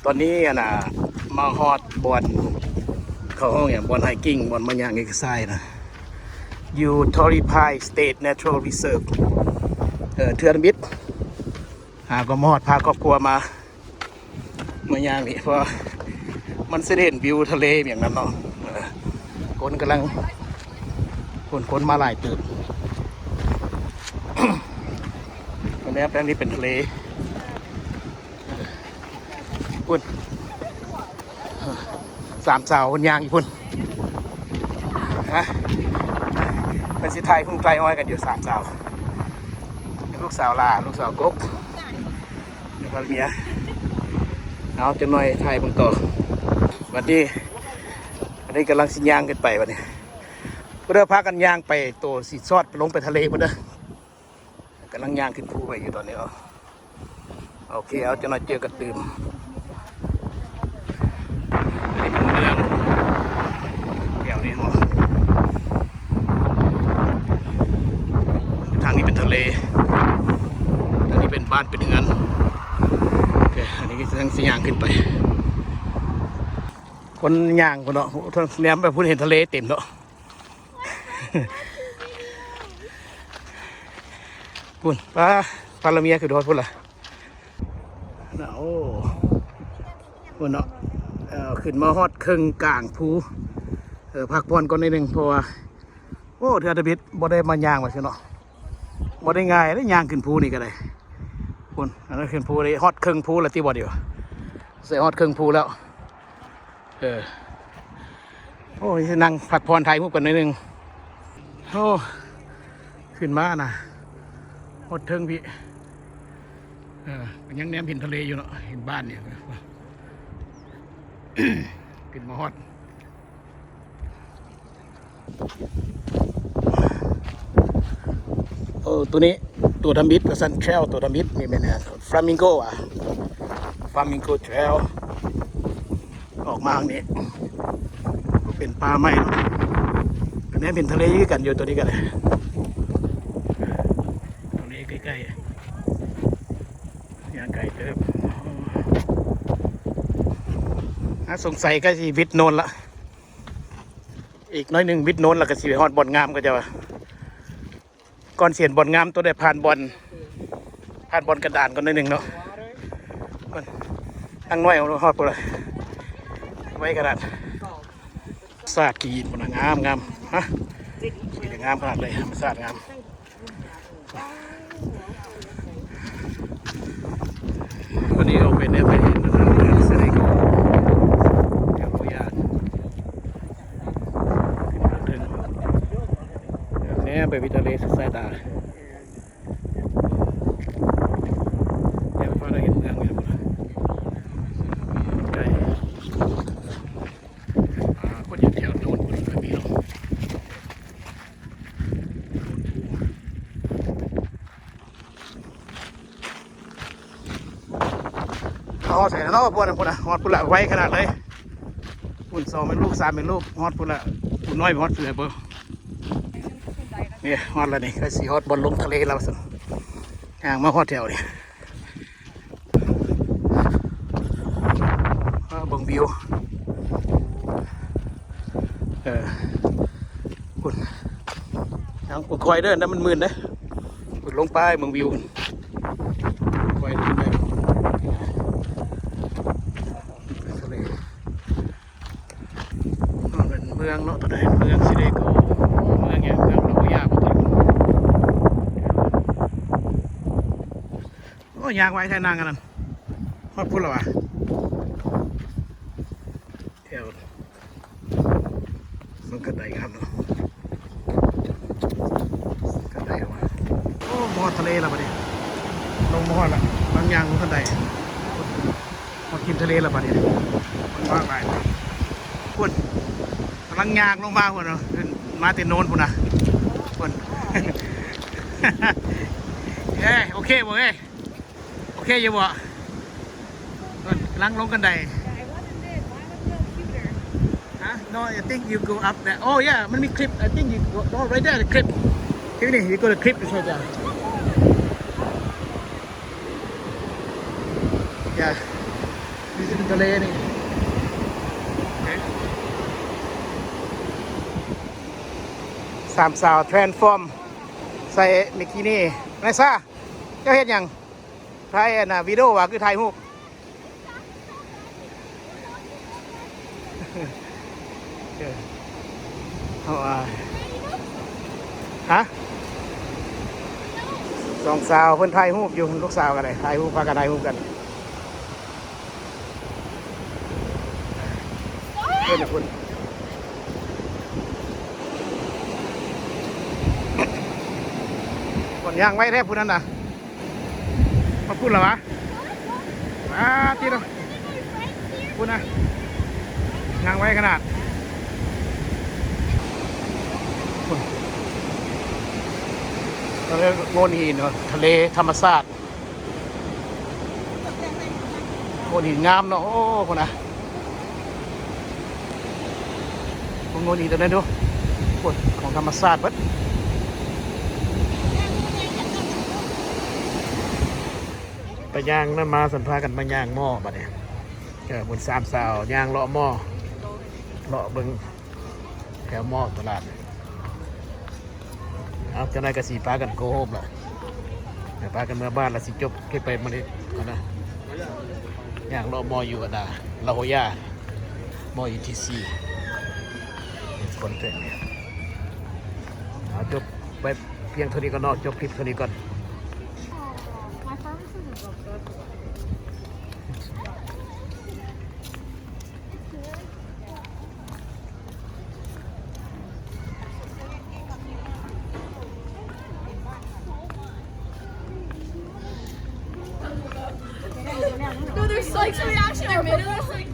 ຕອນນີ້ ອັນນ່າ ມາຮອດບ່ອນ ເຂົາຮ້ອງຫຍັງ ບ່ອນໄຮກິ້ງ ບ່ອນມາຍ່າງເອກສາຍນະ ຢູ່ Torrey Pines State Natural Reserve ເອີ ເທື່ອທຳອິດ ຫາກໍມາຮອດ ພາຄອບຄົວມາ ມາຍ່າງນີ້ ເພາະວ່າມັນຊິໄດ້ເຫັນວິວທະເລຫຍັງນັ້ນເນາະ. ເອີ ຄົນກຳລັງ ຄົນ ຄົນມາຫຼາຍເຕີບ. ແນວແປງນີ້ເປັນທະເລ ພຸ້ນ ສາມສາວເພິ່ນຍ່າງຢູ່ພຸ້ນ ຮະ ເພິ່ນຊິຖ່າຍຮູບຖ່າຍຮອຍກັນຢູ່ ສາມສາວ ລູກສາວຫຼ້າ ລູກສາວກົກ ແລ້ວກໍເມຍ. ເອົາ ຈັກໜ່ອຍຖ່າຍເບິ່ງຕໍ່. ບັດນີ້ ອັນນີ້ກຳລັງຊິຍ່າງຂຶ້ນໄປບັດນີ້ ເດີ ພາກັນຍ່າງໄປ ໂຕຊິຊອດລົງໄປທະເລພຸ້ນເດີ. ກຳລັງຍ່າງຂຶ້ນພູໄປຢູ່ຕອນນີ້ເນາະ. ໂອເຄ ເອົາ ຈັກໜ່ອຍເຈີກັນຕື່ມ. ອັນນີ້ເປັນເມືອງແຖວນີ້ເນາະ. ທາງນີ້ເປັນທະເລ ທາງນີ້ເປັນບ້ານເປັນເຮືອນ. ໂອເຄ ອັນນີ້ກຳລັງຊິຍ່າງຂຶ້ນໄປ. ຄົນຍ່າງພຸ້ນເນາະ ແນມໄປພຸ້ນເຫັນທະເລເຕັມເນາະ. ພຸ້ນ ປ້າ ພາລະເມຍຂຶ້ນຮອດພຸ້ນລະ. ໂອ້ ພຸ້ນເນາະ ເອີ ຂຶ້ນມາຮອດເຄິ່ງກາງພູ ເອີ ພັກຜ່ອນກ່ອນໜ້ອຍໜຶ່ງ ເພາະວ່າ ໂອ້ ເທື່ອທຳອິດບໍ່ໄດ້ມາຍ່າງວ່າຊັ້ນເນາະ ບໍ່ໄດ້ງ່າຍເດ້ ຍ່າງຂຶ້ນພູນີ້ກໍໄດ້. ພຸ້ນ ອັນນັ້ນຂຶ້ນພູໄດ້ ຮອດເຄິ່ງພູແລ້ວຕິ ບໍ່ດຽວ ໃສ່ຮອດເຄິ່ງພູແລ້ວ. ເອີ ໂອ້ຍ ນັ່ງພັກຜ່ອນຖ່າຍຮູບກັນໜ້ອຍໜຶ່ງ. ໂອ້ ຂຶ້ນມານະ ຮອດເທິງພີ້ ເອີ ກໍຍັງແນມເຫັນທະເລຢູ່ເນາະ ເຫັນບ້ານນີ້ ຂຶ້ນມາຮອດ. ໂອ້ ໂຕນີ້ ໂຕທຳອິດວ່າຊັ້ນ ເທຣວ ໂຕທຳອິດນີ້ແມ່ນ Flamingo ຫວາ Flamingo Trail. ອອກມາທາງນີ້ ເປັນປ່າໄມ້ເນາະ ກໍແນມເຫັນທະເລຄືກັນຢູ່ ໂຕນີ້ກໍໄດ້ ໂຕນີ້ໃກ້ໆ ຍ່າງໄກເຕີບ. ອ່າ ສົງໄສໃກ້ຊິວິດໂນນລະ ອີກໜ້ອຍໜຶ່ງວິດໂນນລະ ກໍຊິໄປຮອດບ່ອນງາມ ເຂົາເຈົ້າວ່າ ກ່ອນຊິເຫັນບ່ອນງາມ ຕ້ອງໄດ້ຜ່ານບ່ອນ ຜ່ານບ່ອນກະດານກ່ອນໜ້ອຍໜຶ່ງເນາະ. ທາງໜ້ອຍຮອດພຸ້ນລະ ໄວຂະໜາດ. ສາດຂີ້ຫີນພຸ້ນນະ ງາມໆ ຮະ ຂີ້ຫີນງາມຂະໜາດເລີຍ ທຳມະຊາດງາມ. ວັນນີ້ອອກໄປແນວໄປເຫັນເມືອງເຊເນໂກ ແຖວໂຣຍາ ຂຶ້ນເທິງ ແນມໄປວິດທະເລສຸດສາຍຕາ. ແຕ່ວ່າເຮົາເຫັນເມືອງຢູ່ ໃກ້ ອ່າ ຄົນຢູ່ແຖວໂນ້ນພຸ້ນກໍມີເນາະ. ເຮົາຮອດໃສແລ້ວເນາະ ພຸ້ນນະ ພຸ້ນນະ ຮອດພຸ້ນລະ ໄວຂະໜາດເລີຍ. ພຸ້ນ ສອງແມ່ລູກ ສາມແມ່ລູກ ຮອດພຸ້ນລະ. ຜູ້ນ້ອຍຮອດເທື່ອບໍ່? ນີ້ຮອດແລ້ວນີ້ ໃກ້ຊິຮອດບ່ອນລົງທະເລແລ້ວຊັ້ນ. ຍ່າງມາຮອດແຖວນີ້ ເບິ່ງວິວ ເອີ ພຸ້ນ ຍັງບໍ່ຄ່ອຍເດີ ນັ້ນມັນມື່ນເດ້. ພຸ້ນ ລົງໄປເບິ່ງວິວ ຄ່ອຍລົງໄປ ທະເລ. ເປັນເມືອງເນາະ ຕົວໃດເມືອງຊິເດໂກ ເມືອງຫຍັງ ເມືອງໂຣຍາບໍ່ຖືກ. ໂອ້ຍ ຍ່າງໄວແທ້ນາງອັນນັ້ນ ຮອດພຸ້ນແລ້ວຫວາ ແຖວ ມັນກະໄດງາມເນາະ ກະໄດວ່າ. ໂອ້ ມາຮອດທະເລແລ້ວບັດນີ້ ລົງມາຮອດແລ້ວ ກຳລັງຍ່າງລົງຄັນໄດ ມາກິນທະເລແລ້ວບັດນີ້ ຄົນມາຫຼາຍ ພຸ້ນ ກຳລັງຍ່າງລົງມາພຸ້ນເນາະ ຂຶ້ນມາແຕ່ໂນ້ນພຸ້ນນະ ພຸ້ນ. ເອີ ໂອເຄບໍ່ເອີຍ? ໂອເຄຢູ່ບໍ່? ເພິ່ນກຳລັງລົງຄັນໄດ. Huh? No, I think you go up there. Oh yeah, ມັນມີຄລິບ. I think you go, oh, right there, the cliff. ທີ່ນີ້ you go the cliff is right there. Yeah. ທະເລນີ້ ສາມສາວ transform ໃສ່ບິກິນີ. ນາຍຊາ ເຈົ້າເຮັດຫຍັງ? ຖ່າຍອັນນ່າ ວິດີໂອຫວາ ຄືຖ່າຍຮູບ? ເອີ ເອົາ ອາ ຮະ? ສອງສາວເພິ່ນຖ່າຍຮູບຢູ່ ລູກສາວກໍໄດ້ຖ່າຍຮູບ ພາກັນຖ່າຍຮູບກັນ. ເພິ່ນ ເພິ່ນ ຄົນຍ່າງໄວແທ້ຜູ້ນັ້ນນະ. ມາພຸ້ນລະວະ? ອາ ຕິດລະ ພຸ້ນນະ ຍ່າງໄວຂະໜາດ. ໂງ່ນຫີນເນາະ ທະເລທຳມະຊາດ ໂງ່ນຫີນງາມເນາະ. ໂອ້ ພຸ້ນນະ. ເບິ່ງໂງ່ນຫີນຕົວນັ້ນດູ ໂອ້ຍ ຂອງທຳມະຊາດເບິດ. ໄປຍ່າງນັ້ນມາ ສັນພາກັນມາຍ່າງມໍ່ບັດນີ້. ເອີ ບຸນສາມສາວຍ່າງເລາະມໍ່ ເລາະເບິ່ງແຖວມໍ່ຕະຫຼາດ. ເອົາ ຈັກໜ້ອຍກໍຊິພາກັນ go home ລະ ພາກັນເມືອບ້ານລະ ຊິຈົບຄລິບໄປມື້ນີ້ກ່ອນນະ. ຍ່າງເລາະມໍ່ຢູ່ອັນນ່າ ລາໂຮຢາ ມໍ່ຢູ່ທີຊີ ຄົນເຕັມ. ເອົາ ຈົບໄປພຽງເທົ່ານີ້ກ່ອນເນາະ ຈົບຄລິບເທົ່ານີ້ກ່ອນ. No, there's, like, somebody actually in the middle. That's, like,